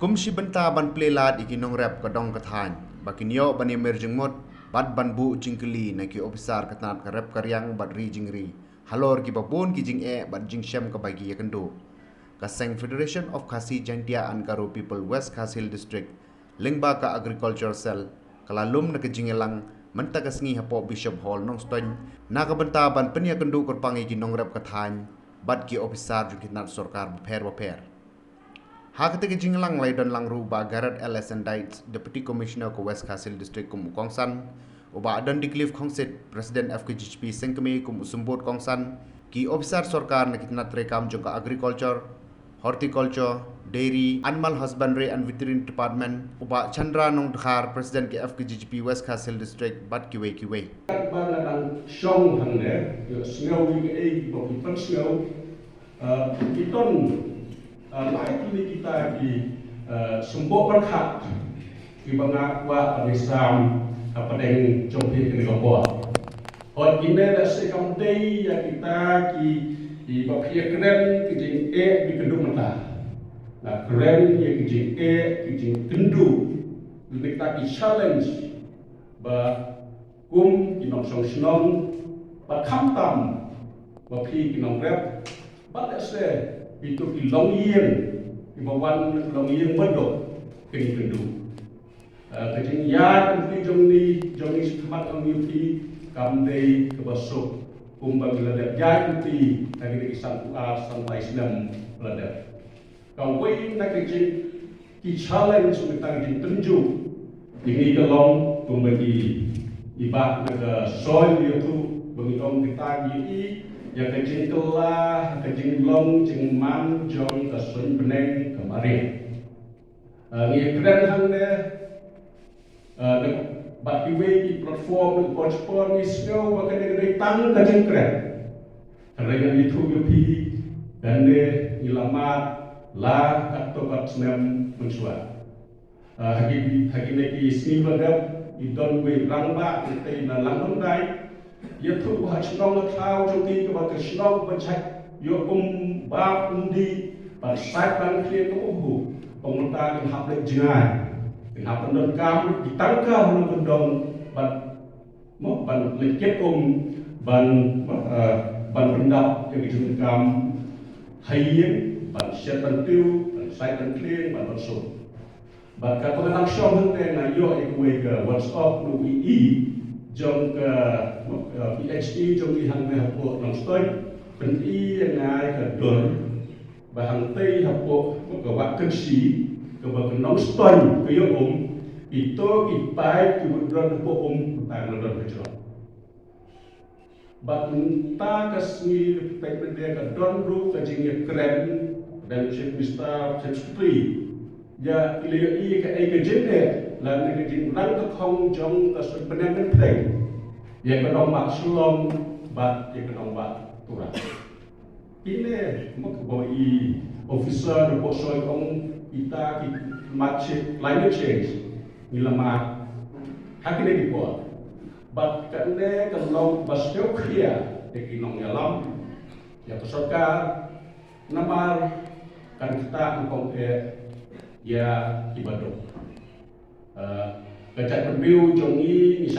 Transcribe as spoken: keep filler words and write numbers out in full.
Kum shi bynta ban plie lad ïa ki nongrep ka dong ka thaiñ ba kin ïoh ban ïamir jingmut bad ban buh jingkylli na ki ophisar ka tnat ka rep ka riang bad ri jingri halor kiba bun ki jingeh bad jingshem kaba ki ïakynduh, ka seng Federation of Khasi Jaintia and Garo People West Khasi Hills District lyngba ka Agriculture Cell ka la lum na ka jingïalang mynta ka sngi hapoh Bishop Hall Nongstoiñ na ka bynta ban pynïakynduh kyrpang ïa ki nongrep ka thaiñ bad ki ophisar jong ki tnat sorkar bapher bapher. Ha kata ka jingïalang la ïadonlang ruh u Bah Garod L S N Dites, Deputy Commissioner ka West Khasi Hills District kum u kongsan, u Bah Adondy Cliff Khongsit, President F K G G P Sengkmie kum u symbud kongsan, ki ophisar sorkar na ki tnat treikam jong ka Agriculture, Horticulture, Dairy, Animal Husbandry and Veterinary Department, u Bah Chandra Nongdkhar, President ka F K G G P West Khasi Hills District bad kiwei kiwei. Katba nga dang shong hangne, ïohsngew ïa kaei ba phi pynsngew, eh, ki don, eh, lai tylli kita ki, eh, symboh pyrkhat kiba nga kwah ban ïasam hapdeng jong phi kane ka por. Hooid, kine lehse kam dei ïa kita ki, kiba phi ïakren ki jingeh ba kynduh mynta. Nga kren ïa ki jingeh ki jingkynduh, kita ki challenge ba kum ki nongshong shnong, bad khamtam ba phi ki nongrep, bad lehse kito ki longïing kiba wan longïing baduk kin kynduh. Eh, ka jingïaid lynti jong ngi, jong ngi shakhmat jong ngi phi kam dei kaba suk kumba ngi la dep ïaid lynti ha kine ki sanphew ar sanphew lai snem ba la dep. Kawei na ki jing, ki challenge, na ka jingtynjuh ïa ngi ka long kumba ki, i Bah na ka soi ïathuh ba ngi ong kita ngi ïohi ïa ka jingkylla, ka jinglong jingman jong ka suiñ bneng ka mariang. Eh, ngi kren hangne, eh, bad kiwei ki platform, ki por por ngi sngew ba kane ka dei tang ka jingkren. Hynrei ngan ïathuh ïa phi, kane ngi la mad la katto kat snem mynshuwa. Eh, ha ki, ha kine ki sngi ba dep, i don wei rangbah, i tei na Langdongdai, ïathuh ba ha shnong ha thaw jong ki kaba ka shnong ba jait ïoh um bap um dih, ban sait ban khlieh ka uhu. Ong mynta kin hap leit jngai, kin hap pyndonkam ki tangka ha nongkyndong ban, mo, ban leit kit um, ban, eh, ban pyndap ïa ka jingdonkam ha ïing, ban shet ban tiew, ban sait ban khlieh, ban ban sum. Bad katba nga dang shong hangtei nga ïoh ïa kawei ka WhatsApp na u E E jong ka, uh, P H E jong ngi hangne hapoh Nongstoiñ, pyni ïa nga ïa ka dur ba hangtei hapoh ka Wah Kynshi kaba ka Nongstoiñ ka ïoh um, ito ki paip kiba don hapoh um, tang la don ka jrong. Bad mynta ka sngi, peit mynta ka don ruh ka jingïakren, pdeng Chief Minister, Chief Secretary, ïa, i la ïohi kaei ka jingeh lane ka jingrang ka khong jong ka suiñ bneng Mynthleng, ïa ka nongbah Shillong bad ïa ka nongbah Tura. Kine, mo, kaba i officer na Pok Soi ong, kita ki mat shi climate change, ngi la mad ha kine ki por. Bad kane ka long ba sngewkhia ïa ki nongïalam, ïa ka sorkar, namar kan ktah nyngkong eh ïa ki baduk. Eh, ka jaitbynriew jong ngi, ngi